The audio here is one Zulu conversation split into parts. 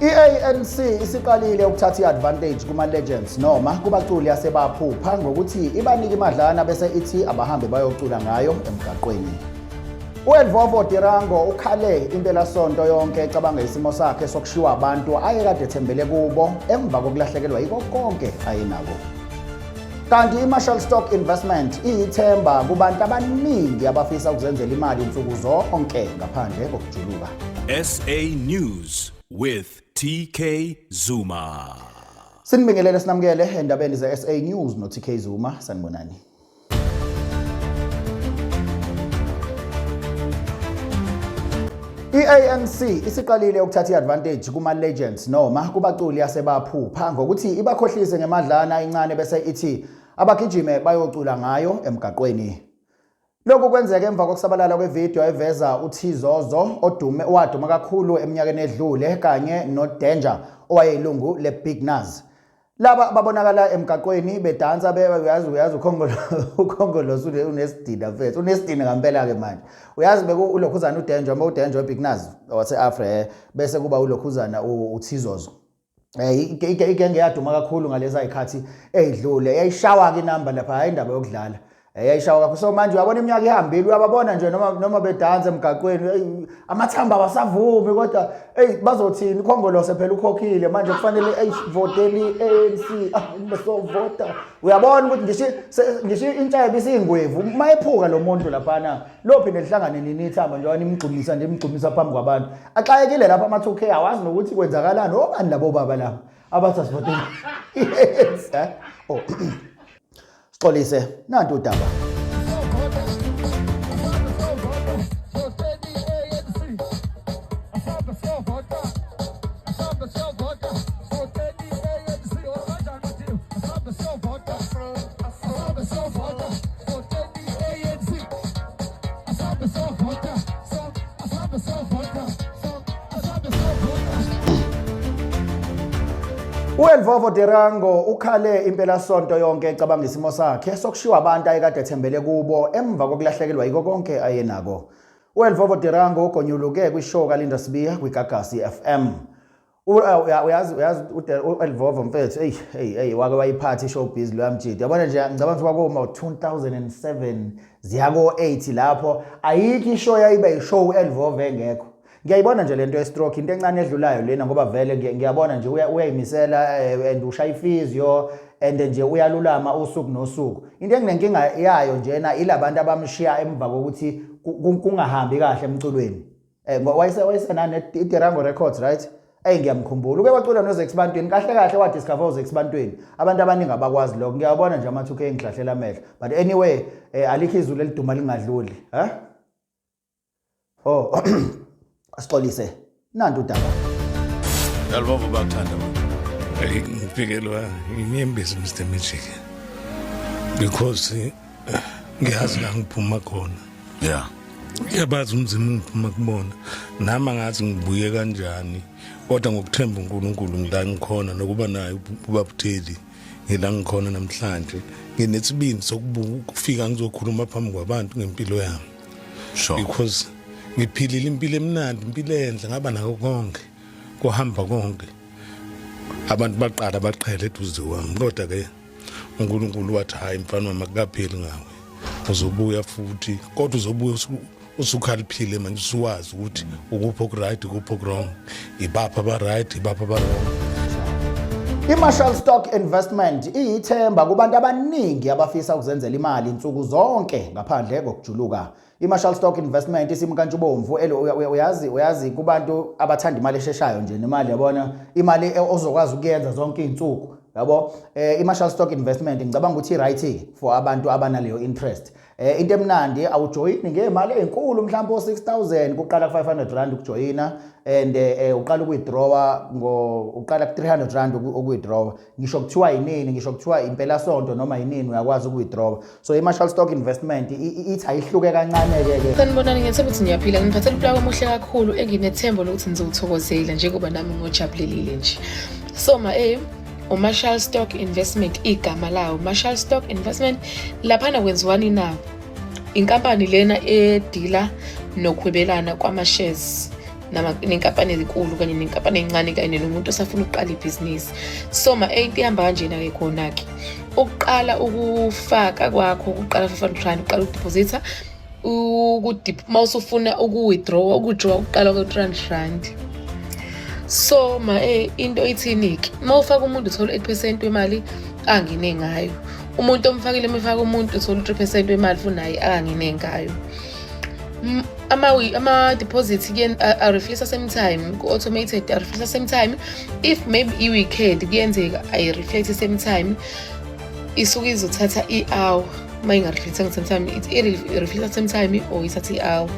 I-ANC isiqalile ukuthatha i-advantage kuma-legends noma kubaculi asebaphupha ngokuthi ibanike imadlana bese ithi abahambe bayocula ngayo emgaqweni. U-Elvovo Dirango ukhale impelasonto yonke ecabanga isimo sakhe sokushiwa abantu ayekade ethembele kubo emva kokulahlekelwa yiko konke ayenako. Kanti i-Marshall Stock Investment iyithemba kubantu abaningi abafisa ukuzenzela imali nsuku zonke ngaphandle kokujuluka. SA News with TK Zuma. Sinibingelele sinamukele endabeni ze-SA News no-TK Zuma sanibonani. I-ANC isiqalile ukuthatha i-advantage kuma-legends noma kubaculi asebaphupha ngokuthi ibakhohlise ngemadlana incane bese ithi abagijime bayocula ngayo emgaqweni. Lokhu kwenzeke emva kokusabalala kwevidiyo eveza uThizozo odume owaduma kakhulu eminyakeni edlule kanye noDanger owayeyilungu leBig Nuz. Laba babonakala emgaqweni bedansa uyazi uyazi ukhongolo ukhongolosi unesidina mfethu unesidina ngempela ke manje uyazi beku ulokhuzana uDenjo uma uDenjo eBig Nuz wase-Afre bese kuba ulokhuzana uThizozo igenge yaduma kakhulu ngaleza zikhathi eyidlule yayishawa ke inamba lapha hayi indaba yokudlala yayishawa kakhulu so manje uyabona iminyaka ihambile uyababona nje noma noma bedansa emgaqweni amathamba awasavumi kodwa eyi bazothini ukhongolose phela ukhokhile manje kufanele eyi voteli i-ANC ah besovota uyabona ukuthi ngisho ngisho intshebe isingwevu uma ephuka lo muntu laphana lophinde lihlangane nini ithamba njengoba nimgxumisa nje nimgxumisa phambi kwabantu axakekile lapha ama-2K awazi nokuthi kwenzakalani obani labo baba laba abathi asivotele i-ANC eh? Oh sixolise nantu udaba. UElvovo Derango ukhale impelasonto yonke ecabanga isimo sakhe sokushiwa abantu ayekade ethembele kubo emva kokulahlekelwa yiko konke ayenako. UElvovo Derango ugonyuluke kwishow kaLinda Sibiya kwiGagasi FM. Uyazi uyazi uElvovo mfethu hey hey hey wake wayiphatha ishowbiz lo yamjidi. Yabona nje ngicabanga ukuthi kwakuma 2007 ziya ko 8 lapho ayikho ishow yayibe ishow uElvovo engekho. Ngiyayibona nje lento ye-stroke into encane edlulayo lena ngoba vele ngiyabona nje uyayimisela and ushaya iphysio and nje uyalulama usuku nosuku. Into enginenkinga yayo njena ilabantu abamshiya emva kokuthi kungahambi kahle emculweni. Wayesenane iDerango Records right? Eyi ngiyamkhumbula uke wacula noZex Bantwini kahle kahle wadiscover uZex Bantwini abantu abaningi abakwazi lokho ngiyabona nje ama-2K ngihlahlela amehlo but anyway alikho izulu eliduma lingadluli ha Oh asixolise nantu udaba. Yalvovo bakuthanda abantu. Hey ngifikelwa inyembezi Mr Magic. Because ngiyazi la ngiphuma khona. Yeah. Ngiyabazi umzimba ngiphuma kubona. Nami angazi ngibuye kanjani kodwa ngokuthemba uNkulunkulu ngila ngikhona nokuba naye ubabutheli ngila ngikhona namhlanje nginesibindi sokufika ngizokhuluma phambi kwabantu ngempilo yami. Sure. Because ngiphilile impilo emnandi impilo enhle ngaba nako konke kuhamba konke abantu baqala baqhele eduze kwami kodwa ke uNkulunkulu wathi hayi mfana wami akukapheli ngawe uzobuya futhi kodwa uzobuya usukhaliphile manje usuwazi ukuthi ukuphi okuright ukuphi okuwrong ibapha aba-right ibapha aba-wrong. I-Marshall Stock Investment iyithemba kubantu abaningi abafisa ukuzenzela imali nsuku zonke ngaphandle kokujuluka. I-Marshall Stock Investment isimkantshubomvu uyazi uyazi kubantu abathanda imali esheshayo nje nemali yabona imali ozokwazi ukuyenza zonke izinsuku yabo i-Marshall Stock Investment ngicabanga ukuthi i-right for abantu abanaleyo interest. Into emnandi awujoyini ngemali ezinkulu mhlawumbe o6000 kuqala ku500 rand ukujoyina and uqala ukuwithdrawa ngo uqala ku300 rand ukuwithdrawa ngisho kuthiwa yinini ngisho kuthiwa impela sonto noma yinini uyakwazi ukuwithdrawa so i-Marshall Stock Investment ithi ayihluke kancane ke ke. Sanibonani ngethemba ukuthi niyaphila nginiphathela uplaka omuhle kakhulu enginethemba lokuthi nizowuthokozela njengoba nami ngojabulelile nje so ma uMarshall Stock Investment igama lawo Marshall Stock Investment laphana kwenziwani na inkampani lena edila nokuhwebelana kwama-shares. Nenkampani ezinkulu kanye nenkampani encane kanye nomuntu osafuna ukuqala ibhizinisi. So ma-8 ihamba kanjena-ke khona-ke ukuqala ukufaka kwakho, ukuqala R500, uqala ukudepositha, uma usufuna uku-withdraw, uku-withdraw ukuqala kwe-R300. So ma into ithini-ke? Uma ufaka umuntu uthola 8% wemali angene ngayo. Umuntu omfakile, uma efaka umuntu, uthola u-3% wemali futhi naye angene ngayo. Ama-deposit a-reflecta same time ku-automated, a-reflecta same time. If maybe i-weekend kuyenzeka ayi-reflect same time, isuke izothatha i-hour. Uma inga-reflectanga same time, i-reflecta same time or ithatha i-hour.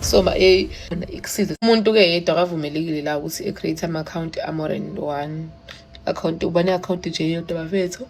So ma ikusize. Umuntu-ke yedwa akavumelekile la ukuthi e-create ama-account a-more than one account, uba ne-account nje eyodwa, bafethu.